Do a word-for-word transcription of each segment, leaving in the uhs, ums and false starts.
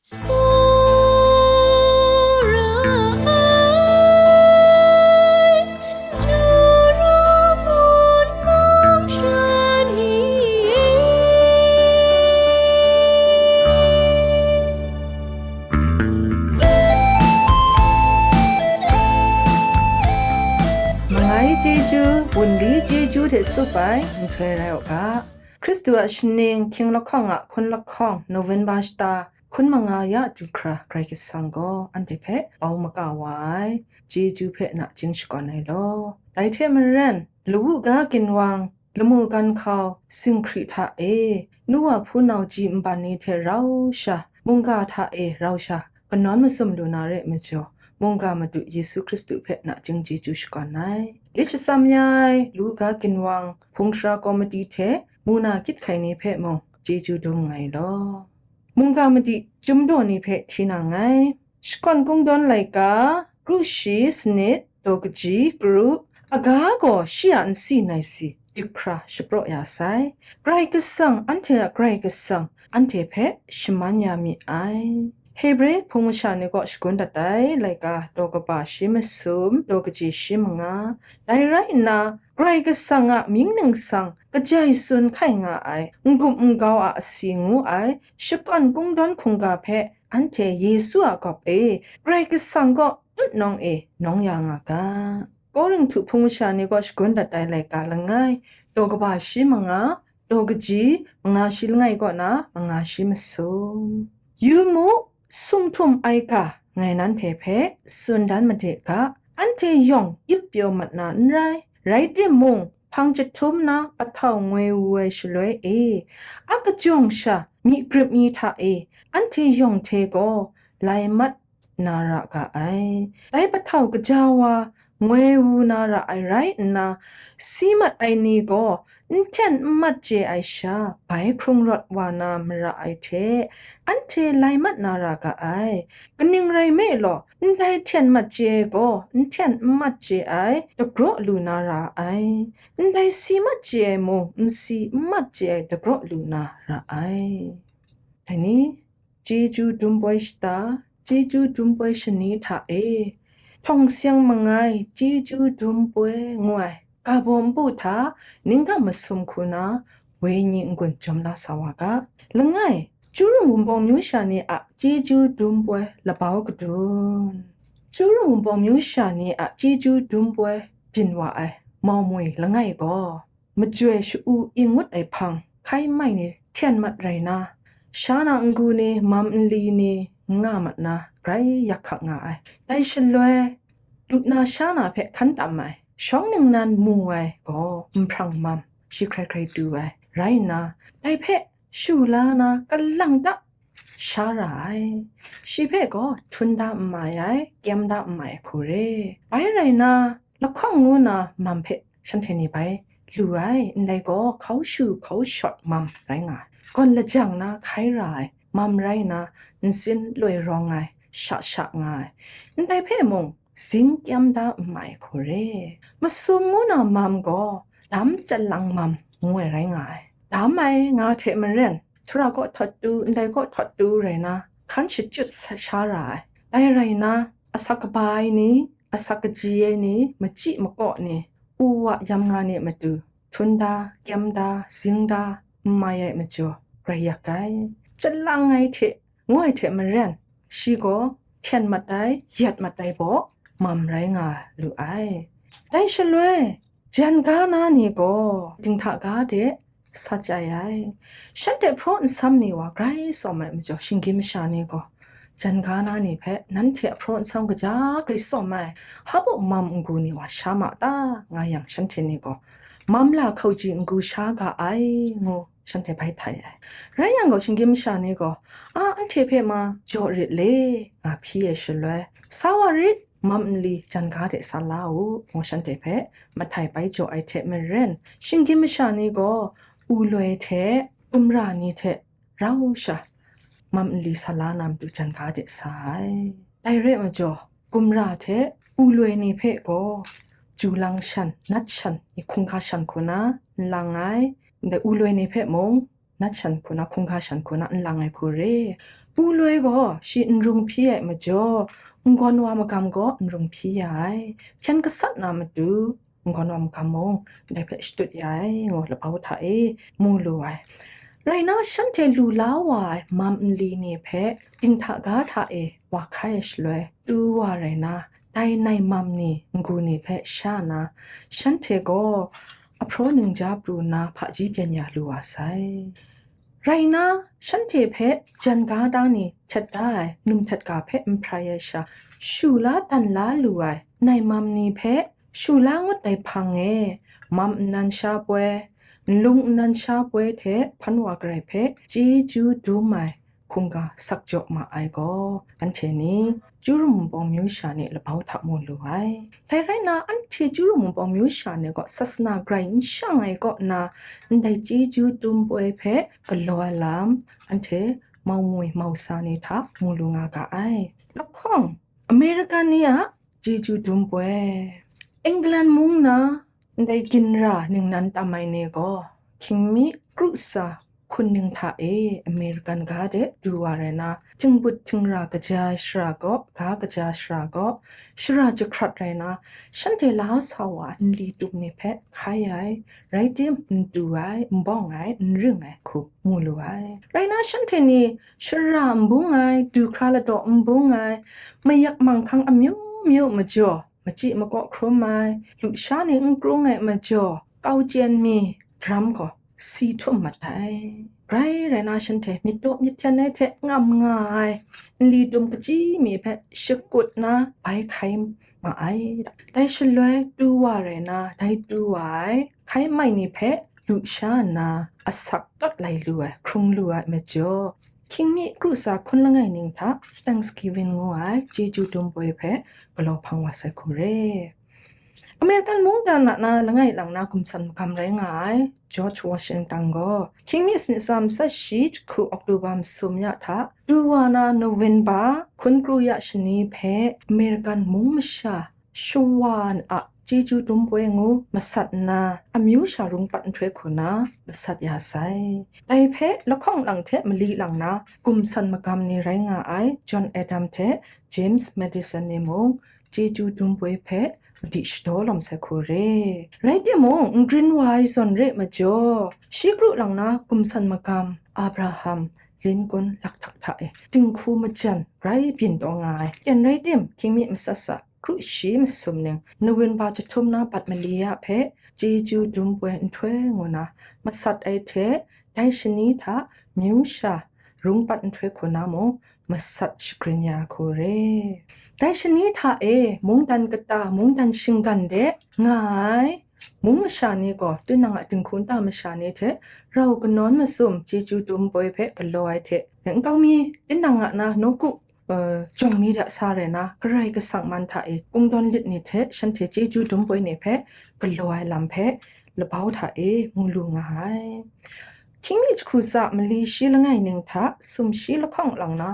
Tsawra ai, Turu ngun mung sha ni e. Mangai chyeju, wunli chyeju hte tsup ai nhtoi rai u ga. Hkristu a shaning, hkying lahkawng a hkun lahkawng, November shata, hkun manga ya du hkra Karai Kasang gaw anhte hpe bau maka wa ai, chyeju hpe nachying shakawn ai law. Dai hte maren, lawu ga ginwang, lamu gan hkau, singhkri hta e, nu wa hpunau ji nban ni hte rau sha, mungga hta e rau sha, kanawn masum lu na re ai majaw, mungga Madu Yesu Hkristu hpe nachying chyeju shakawn ai. Lit shatsam ya ai, lawu ga ginwang, hpung sara komiti hte, muna kyit hkai ni hpe mung chyeju dum nngai law. Mungga madi chyum daw ni hpe hti na nngai. Shakawn Kungdawn laika, kru shi, sanit, daw kaji, kru, aga gaw shi a nsi nai si, dik hkra shapraw ya sai. Karai Kasang, anhte a Karai Kasang, anhte hpe shaman ya mi ai. Hebre hpung masha ni kaw shagun dat ai laika, daw kaba shi masum, daw kaji shi manga. Dai rai nna, Karai Kasang a mying ningsang kajai tsun hkai nga ai, n-gup n-gau a asi ngu ai, Shakawn Kungdawn hkungga hpe anhte Yesu a gawp e, Karai Kasang kaw tutnawng e nawng ya nga ga. Korinhtu hpung masha ni kaw shagun dat ai laika langai, daw kaba shi manga, daw kaji, manga shi langai kaw na manga shi masum. Yu mu, sung htum ai ga ngai nanhte hpe tsun dan made ga, anhte yawng ip pyaw mat na n rai, rai timung, hpang chyahtum na pahtau ngoi wu ai shaloi e, a kajawng sha myi grip mi hta e, anhte yawng hte gaw lai mat na ra ga ai. Dai pahtau kaja wa ngoi wu na ra ai rai nna, si mat ai ni gaw n hten n mat chye ai sha, bai hkrung rawt wa na mara ai hte, anhte lai mat na ra ga ai. Kaning rai me law, ndai hten mat chye ai gaw n hten n mat chye ai dagraw lu na ra ai, ndai si mat chye ai mung n si n mat chye ai dagraw lu na ra ai. Dai ni, chyeju dum poi shata, chyeju dum poi shani hta e, htawng seng mangai chyeju dum poi ngu ai ga baw npu hta, ningkam masum hku na, wenyi n-gun jawm la sa wa ga. Langai, Churu wunpawng myu sha ni a chyeju dum poi labau kadun. Churu wunpawng myu sha ni a chyeju dum poi byin wa ai mau moi langai gaw, majoi sha-u ing ngut ai hpang hkai mai ni hten mat rai na, sha na n-gu ni, mam nli ni nga mat na, grai yak hkak nga ai. Dai shaloi, lu na sha na hpe hkan tam ai, shawng ningnan mu ai gaw, nhprang mam, shi hkrai hkrai du ai, rai nna, dai hpe shu la na, kalang ta sha ra ai. Shi hpe gaw htundan n mai ai, kyamdan n mai ai hku re. Bai rai nna, lahkawng ngu na mam hpe shanhte ni bai lu ai, ndai gaw hkau shu hkau shawt mam rai nga ai. Gawn lajang na hkai ra ai mam rai nna, ntsin loi rawng ai, sha sha nga ai. Ndai hpe mung, zing kyam da n mai hku re. Masum ngu na mam gaw, dam chyalang mam ngu ai rai nga ai. Dam ai nga hte maren, Tara kaw htawt tu, ndai kaw htawt tu rai na, hkan shachyut sa sha ra ai. Dai rai na, asak kaba ai ni, asak kaji ai ni, machyi makaw ni, u wa yam nga ni a matu, htundan, kyamdan, zingdan, n mai ai majaw, grai yak ai. Chyalang ai hte, ngu ai hte maren, shi gaw hten mat ai, yat mat ai baw, mam rai nga lu ai. Dai shaloi, jan ga na ni gaw, dinghta ga de sa chyai ai. Shanhte hpraw nsam ni wa grai tsawm ai majaw, shinggyim masha ni gaw, jan ga na ni hpe, nanhte a hpraw nsam kaja grai tsawm ai, hpa baw mam n-gu ni wa sha ma ta, nga yang, shanhte ni gaw, mam la hkauji n-gu sha ga ai, ngu shanhte bai htai ai. Rai yang gaw, shinggyim masha ni gaw, a, anhte hpe ma jaw rit le, nga hpyi ai shaloi, sa wa rit, mam nli jan ga de sa la u, ngu shanhte hpe mahtai bai jaw ai hte maren, shinggyim masha ni gaw, u loi hte, gumra ni hte rau sha, mam nli sa la na matu jan ga de sa ai. Dai re ai majaw, gumra hte u loi ni hpe gaw, ju lang shan, nat shan, i hkungga shan hku na n lang ai. Ndai u loi ni hpe mung, nat shan hku na, hkungga shan hku na n lang ai hku re. Pu loi gaw shi n rung hpyi ai majaw, n-gawn wa magam gaw n rung hpyi ya ai. Hpyen gasat na matu, n-gawn wa magam mung, ndai hpe shatut ya ai, ngu labau hta e mu lu ai. Rai na, shanhte lu la wa ai mam nli ni hpe dinghta ga hta e wa hkai ai shaloi, tu wa rai na, dai nai mam ni n-gu ni hpe sha na, shanhte gaw ahpraw ningja pru nna hpaji byen ya lu wa sai. Rai na, shanhte hpe jan ga da ni htet da ai num htet ga hpe n hprai ai sha, shu la dan la lu ai nai mam ni hpe shu la ngut ai hpang e, mam nnan sha poi, nlung nnan sha poi hte hpan wa garai hpe chyeju dum ai hkungga sak jaw ma ai gaw, anhte ni Juru mung pawng myu sha ni labau hta mu lu ai. Dai rai na, anhte Juru mung pawng myu sha ni gaw sasana grai n shang ai kaw na, ndai chyeju dum poi hpe galaw ai lam, anhte mau ngwi mau sa ni hta mu lu nga ga ai. Lahkawng, Amerika ni a chyeju dum poi. England mung na ndai ginra ningnan tam ai ni gaw, hkying mi kru sa hkun ning hta e American ga de du wa rai na, htingbut htingra kaja ai shara gaw, ga kaja shara gaw, shara jahkrat rai na, shanhte la sa wa ai nli tum ni hpe hkai ai, rai tim, n du ai, n bawng ai, n ring ai hku mu lu ai. Rai na, shanhte ni shara n bung ai, du hkra ladaw n bung ai, mayak manghkang amyu myu majaw, machyi makaw hkrum ai, lusha ni n krung ai majaw, kau chyen mi daram gaw si htum mat ai. Grai rai na, shanhte myit daw myit hten ai hte ngam nga ai, nli tum kachyi mi hpe shakut na bai hkai ma ai. Dai shaloi tu wa rai na, dai tu wa ai hkai mai ni hpe lusha nna asak tawt lai lu ai, hkrung lu ai majaw, hkying mi kru sa hkun langai ning hta Thanksgiving ngu ai chyeju dum poi hpe galaw hpang wa sai hku re. American mungdan a na langai lang na gumsan magam rai nga ai George Washington gaw, hkying mi sanit tsa matsat shi jahku October masum ya hta du wa na November hkun kru ya shani hpe American mung masha shawa a chyeju dum poi ngu masat nna, amyu sha rung pat nhtoi hku na masat ya sai. Dai hpe lahkawng lang hte mali lang na gumsan magam ni rai nga ai John Adam hte James Madison ni mung chyeju dum poi hpe madi shadaw lawm sai hku re. Rai timung, n grin wa ai zawn re majaw, shi kru lang na gumsan magam Abraham Lincoln lakhtak hta e dinghku majan grai byin taw nga ai. Yen rai tim, hkying mi matsat sa kru shi masum ning, November jahtum na bat mali ya hpe chyeju dum poi nhtoi ngu na masat ai hte, dai shani hta myu sha rung pat nhtoi hku na mung masat shagrin ya hku re. Dai shani hta e mungdan kata, mungdan shinggan de nga ai mung masha ni gaw, tinang a dinghku nta masha ni hte rau kanawn masum chyeju dum poi hpe galaw ai hte, nkau mi tinang a na nawku, uh, jawng ni ja sa rai na, Karai Kasang man hta e kungdawn lit ni hte shanhte chyeju dum poi ni hpe galaw ai lam hpe labau hta e mu lu nga ai. Hkying mi jahku tsa mali shi langai ning hta sumshi lahkawng lang na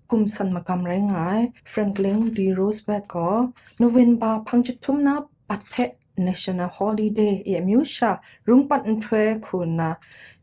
gumsan magam rai nga ai Franklin D Roosevelt gaw November hpang jahtum na bat hpe National Holiday e amyu sha rung pat nhtoi hku nna,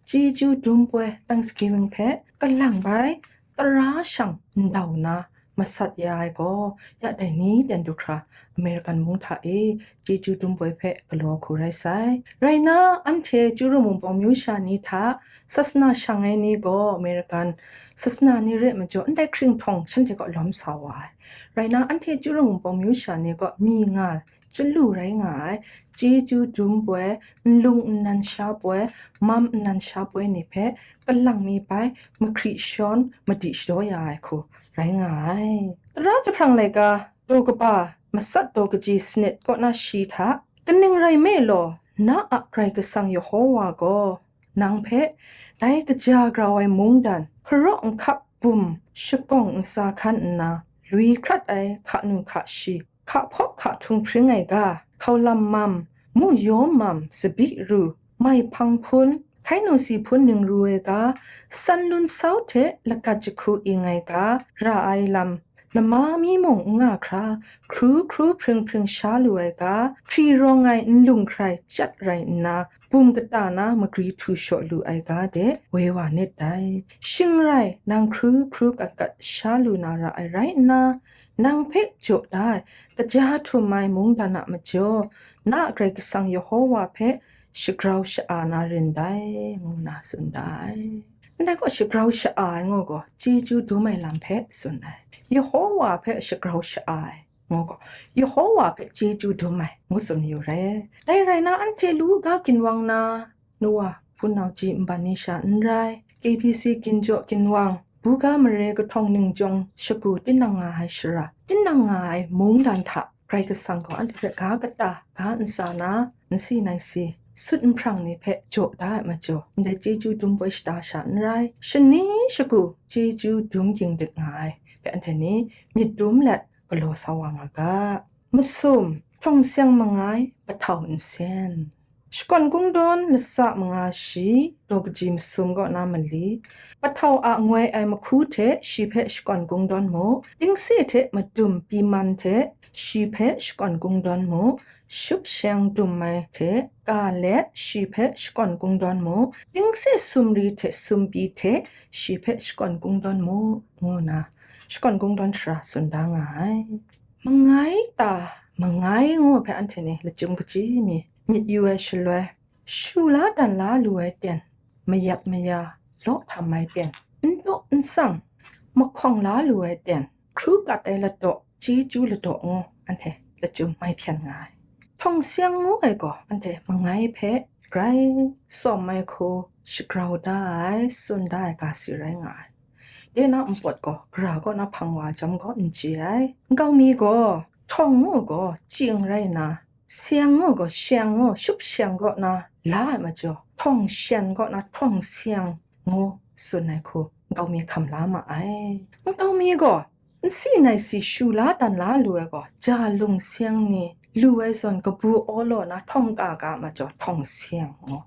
chyeju dum poi Thanksgiving hpe kalang bai tara shang ndau na masat ya ai gaw, ya dai ni ten du hkra American mung hta e chyeju dum poi hpe galaw hku rai sai. Rai na, anhte Juru mung pawng myu sha ni hta sasana shang ai ni gaw American sasana ni re majaw, ndai hkringhtawng shanhte kaw lawm sa wa ai. Rai na, anhte Juru mung pawng myu sha ni gaw mi nga chyalu rai nga ai, chyeju dum poi, nlung nnan sha poi, mam nnan sha poi ni hpe kalang mi bai mahkri shawn madi shadaw ya ai hku rai nga ai. Tara jahprang laika daw kaba matsat daw kaji sanit kaw na shi hta, kaning rai nme law, na a Karai Kasang Yehowa gaw nang hpe dai kaja grau ai mungdan, hkaraw nhkap bum shakawng ntsa hkan nna, lui hkrat ai hkanu hkashi, hka hpawp hka htung hpring ai ga, hkaulam mam, mu yaw mam, tsabyi ru, mai hpang hpun, hkainu si hpun ning ru ai ga, san lun sau hte lagat jahku ing ai ga, ra ai lam, lama mi mung n nga hkra, hkru hkru hpring hpring sha lu ai ga, hpri rawng ai nlung hkrai chyat rai nna, bum kata na magri htu shaw lu ai ga de woi wa nit dai. Shing rai, nang hkru hkru kat kat sha lu na ra ai rai nna, nang hpe jaw da ai, kaja htum ai mungdan a majaw, na a Karai Kasang Yehova hpe shagrau sha-a na rin dai, ngu nna tsun da ai. Ndai gaw, shagrau sha-a ai ngu gaw, chyeju dum ai lam hpe tsun ai. Yehova hpe shagrau sha-a ai ngu gaw, Yehova hpe chyeju dum ai ngu tsun yu re. Dai rai na, anhte lu ga ginwang na, Noa, hpunau ji nban ni sha n rai, K B C ginjaw ginwang, buga mare kahtawng ningjawng shagu tinang nga ai shara, tinang nga ai mungdan hta Karai Kasang gaw anhte hpe ga kata, ga ntsa na, nsi nai si, sut nhprang ni hpe jaw da ai majaw, ndai chyeju dum poi shata sha n rai, shani shagu chyeju dum ging lit nga ai hpe anhte ni myit dum let galaw sa wa nga ga. Masum, htawng seng mangai, pahtau nsen. Shakawn kungdawn latsa manga shi, daw kaji masum kaw na mali, pahtau a ngoi ai mahku hte shi hpe shakawn kungdawn mu, tingse hte madum pyi man hte shi hpe shakawn kungdawn mu, shupsheng dum ai hte ka let shi hpe shakawn kungdawn mu, tingse sumri hte sumpyi hte shi hpe shakawn kungdawn mu, ngu nna shakawn kungdawn shara tsun da nga ai. Mangai ta, mangai ngu hpe anhte ni lachyum kaji mi myit yu ai shaloi, shu la dan la lu ai ten, mayat maya, law htam ai ten, n taw n sang, mahkawng la lu ai ten, hkru kat ai ladaw, chyeju ladaw ngu anhte lachyum mai hpyen nga ai. Htawng seng ngu ai gaw anhte mangai hpe grai tsawm ai hku shagrau da ai, tsun da ai ga si rai nga ai. De na npawt gaw, gara kaw na hpang wa jam gaw n chye ai. Nkau mi gaw, htawng ngu gaw, ching rai nna, seng ngu gaw, sheng ngu, shupsheng kaw na la ai majaw, htawng shen kaw na htawng seng ngu tsun ai hku, nkau mi hkam la ma ai. Nkau mi gaw, nsi nai si shu la dan la lu ai gaw, ja lung seng ni lu ai zawn kabu awlaw na htawng ka ka majaw, htawng seng ngu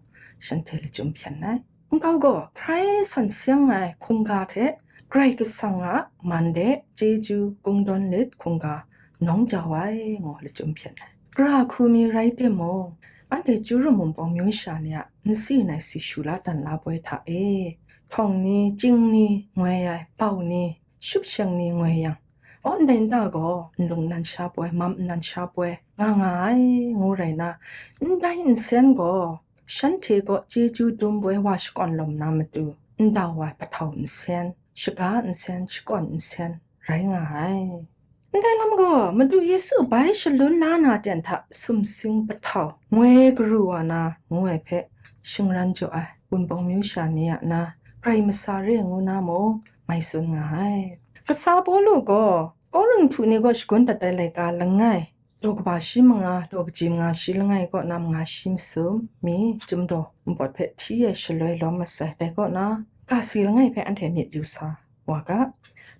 shanhte lachyum hpyen ai. Nkau gaw, hkrai san seng ai hkungga hte Karai Kasang a man de chyeju kungdawn lit hkungga nawng jau ai, ngu lachyum hpyen ai. Gara hku mi rai timung, anhte Chyaru Wunpawng myu sha ni a nsi nai si shu la dan la poi hta e, htawng ni, ching ni ngoi ai, bau ni, shupsheng ni ngoi yang, aw ndai nta gaw nlung nnan sha poi, mam nnan sha poi nga nga ai, ngu rai na, ndai nsen gaw shanhte kaw chyeju dum poi wa shakawn lawm na matu, ndau ai pahtau nsen, shaga nsen, shakawn nsen rai nga ai. Ndai lam gaw, Madu Yesu bai shalun la na ten hta sumsing pahtau ngoi garu wa na, ngu ai hpe shingran jaw ai Wunpawng myu sha ni a na, Karai masa re ngu na mung mai tsun nga ai. Kasa Pawlu gaw, Korinhtu ni kaw shagun dat ai laika langai, daw kaba shi manga, daw kaji manga shi langai kaw na manga shi masum mi, chyum daw npawt hpe hti ai shaloi lawm masai, dai kaw na, ga si langai hpe anhte myit yu sa wa ga.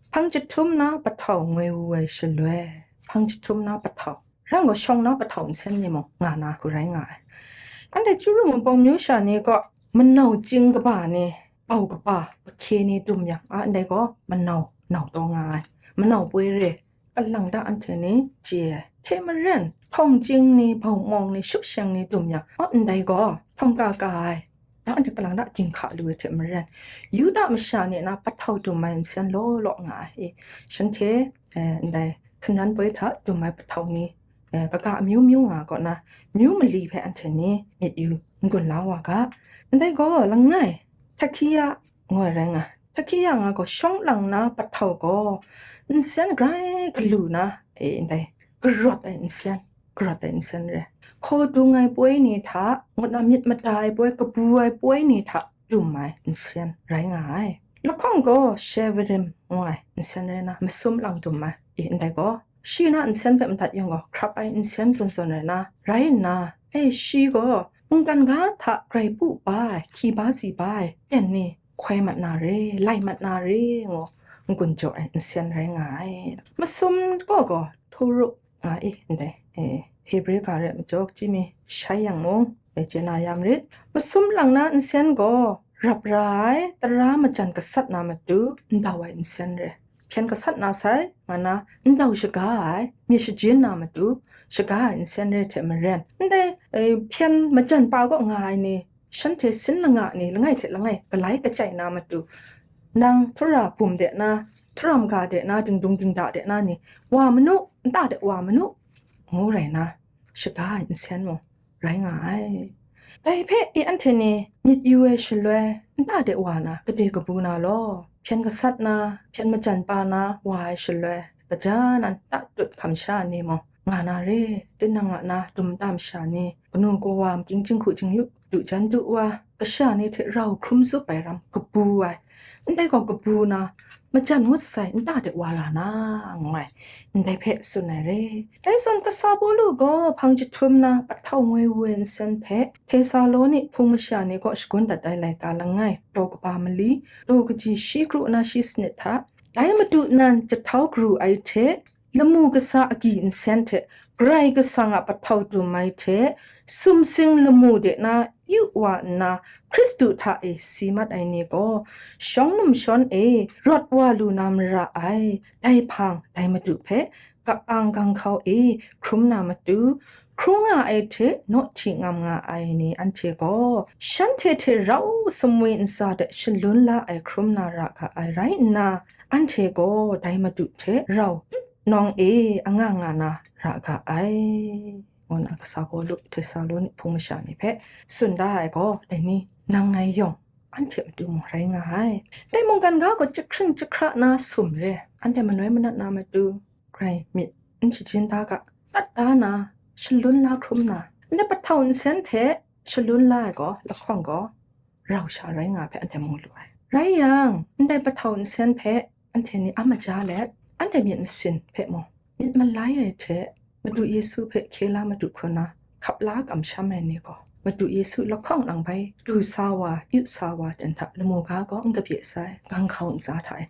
Hpang jahtum na pahtau ngoi wu ai shaloi, hpang jahtum na pahtau, rang gaw shawng na pahtau nsen ni mung nga na hku rai nga ai. Anhte Chyaru Wunpawng myu sha ni kaw manau chying kaba ni, bau kaba, ahkye ni dum yang, a ndai gaw manau, nau taw nga ai, manau poi re, kalang ta anhte ni chye ai. Hte maren, htawng chying ni, bau mawng ni, shupsheng ni dum yang, a ndai gaw htawng ka ka ai, a anhte kalang ta ginhka lu ai hte maren, Yuda masha ni na pahtau dum ai nsen law law nga ai. E, shanhte, eh, ndai hkanan poi hta dum ai pahtau ni, eh, kaga amyu myu nga kaw na, myu mali hpe anhte ni myit yu n-gun la wa ga. Ndai gaw langai, Htakia ngu ai rai nga. Htakia nga gaw shawng lang na pahtau gaw nsen grai galu na, e, ndai garawt ai nsen, garawt ai nsen re. Hkaw dung ai poi ni hta, ngut na myit mada ai poi, kabu ai poi ni hta dum ai nsen rai nga ai. Lahkawng gaw Shevarim ngu ai nsen rai na, masum lang dum ai. E, ndai gaw, shi na nsen hpe madat yung gaw, hkrap ai nsen zawn zawn rai na, rai nna, e, shi gaw mungkan ga hta grai pu ba ai, hkyi ba si ba ai, ten ni hkoi mat na re, lai mat na re, ngu n-gun jaw ai nsen rai nga ai. Masum gaw gaw, Toru, a, e, ndai, e, Hebre ga re majaw chyimi shai yang mung, e, chye na ya marit. Masum lang na nsen gaw, rap ra ai, tara majan gasat na matu, ndau ai nsen re. hpyen gasat na sai, nga na, ndau shaga ai, myit shajin na matu, shaga ai nsen re hte maren, ndai, eh, hpyen majan pa kaw nga ai ni, shanhte sin langa ni langai hte langai galai kachai na matu, nang htura bum de na, htura maga de na, dingdung dingda de na ni, wa manu, nta de wa manu, ngu rai na, shaga ai nsen mung rai nga ai. Dai hpe i anhte ni myit yu ai shaloi, nta de wa na, gade kabu na law, hpyen gasat na, hpyen majan pa na wa ai shaloi, kaja nan tatut hkam sha ni mung, nga na re, tinang a na dum tam sha ni, kanu kawa, makying jinghku jingyu, du jan du wa, kasha ni hte rau hkrum zup ai ram kabu ai, ndai gaw kabu na, majan ngut sai nta de wa ra na, ngu ai, ndai hpe tsun ai re. Dai zawn kasa Pawlu gaw hpang jahtum na, pahtau ngoi wu ai nsen hpe, Htesaloni hpung masha ni kaw shagun dat ai laika langai, daw kaba mali, daw kaji shi kru na shi sanit hta, dai Madu nan jahtau garu ai hte, lamu kasa agyi nsen hte, Karai Kasang a pahtau dum ai hte, sumsing lamu de na yu wa nna, Hkristu hta e si mat ai ni gaw, shawng num shawn e rawt wa lu na mara ai, dai hpang, dai Madu hpe, ka-ang ganghkau e hkrum na matu, hkrung nga ai hte nawhti ngam nga ai ni anhte gaw, shanhte hte rau sumwi ntsa de shalun la ai hkrum na ra ga ai rai nna, anhte gaw dai Madu hte rau nawng e anga nga na ra ga ai, ngu na kasa Pawlu Htesaloni hpung masha ni hpe tsun da ai gaw, dai ni nang ngai yawng, anhte matu mung rai nga ai. Dai mungkan ga gaw jahkring jahkra na sum re, anhte manoi manat na matu, grai myit n shajin da ga, tat da na, shalun la hkrum na, ndai pahtau nsen hte shalun la ai gaw, lahkawng gaw, rau sha rai nga ai hpe anhte mu lu ai. Rai yang, ndai pahtau nsen hpe anhte ni a maja let, anhte myit masin hpe mung, myit malai ai hte, Madu Yesu hpe hkye la Madu hku na, hkap la kamsham ai ni gaw, Madu Yesu lahkawng lang bai du sa wa, yu sa wa ten hta lamu ga gaw n kabye sai, ganghkau ntsa hta e,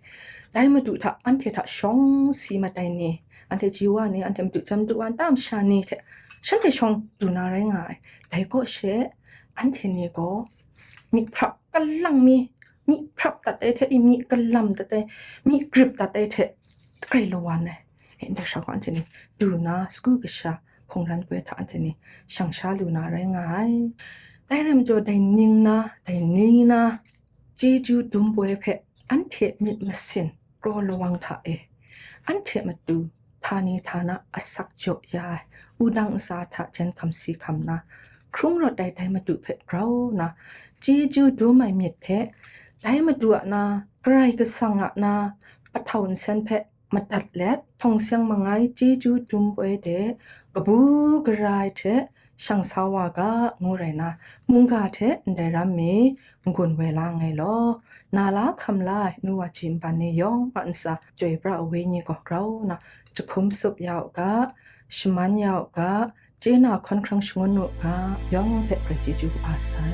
dai Madu hta, anhte hta shawng si mat ai ni, anhte ji wa ni, anhte Madu jam du wa, nta masha ni hte shanhte shawng du na rai nga ai. Dai kaw she, anhte ni gaw myi hprap kalang mi, myi hprap dat ai hte, myi kalam dat ai, myi grip dat ai hte, grai lawan ai. E, ndai sha gaw anhte ni du na, sagu kasha hkungran poi hta anhte ni shang sha lu na rai nga ai. Dai rai majaw, dai ning na, dai ni na, chyeju dum poi hpe anhte myit masin kraw lawang hta e, anhte matu htani htana asak jaw ya ai, wudang ntsa hta jen hkam si hkam na, hkrung rawt ai dai Madu hpe grau na, chyeju dum ai myit hte, dai Madu a na, Karai Kasang a na, pahtau nsen hpe madat let, htawng seng mangai chyeju dum poi de, kabu gara ai hte shang sa wa ga, ngu rai na, mungga hte ndai ram mi n-gun woi la nngai law, na la hkam la ai nu wa ji nban ni yawng a ntsa, Chyoi pra ai Wenyi gaw grau na, jahkum tsup ya u ga, shaman ya u ga, chye na hkawn hkrang shangun u ga, yawng hpe grai chyeju kaba sai.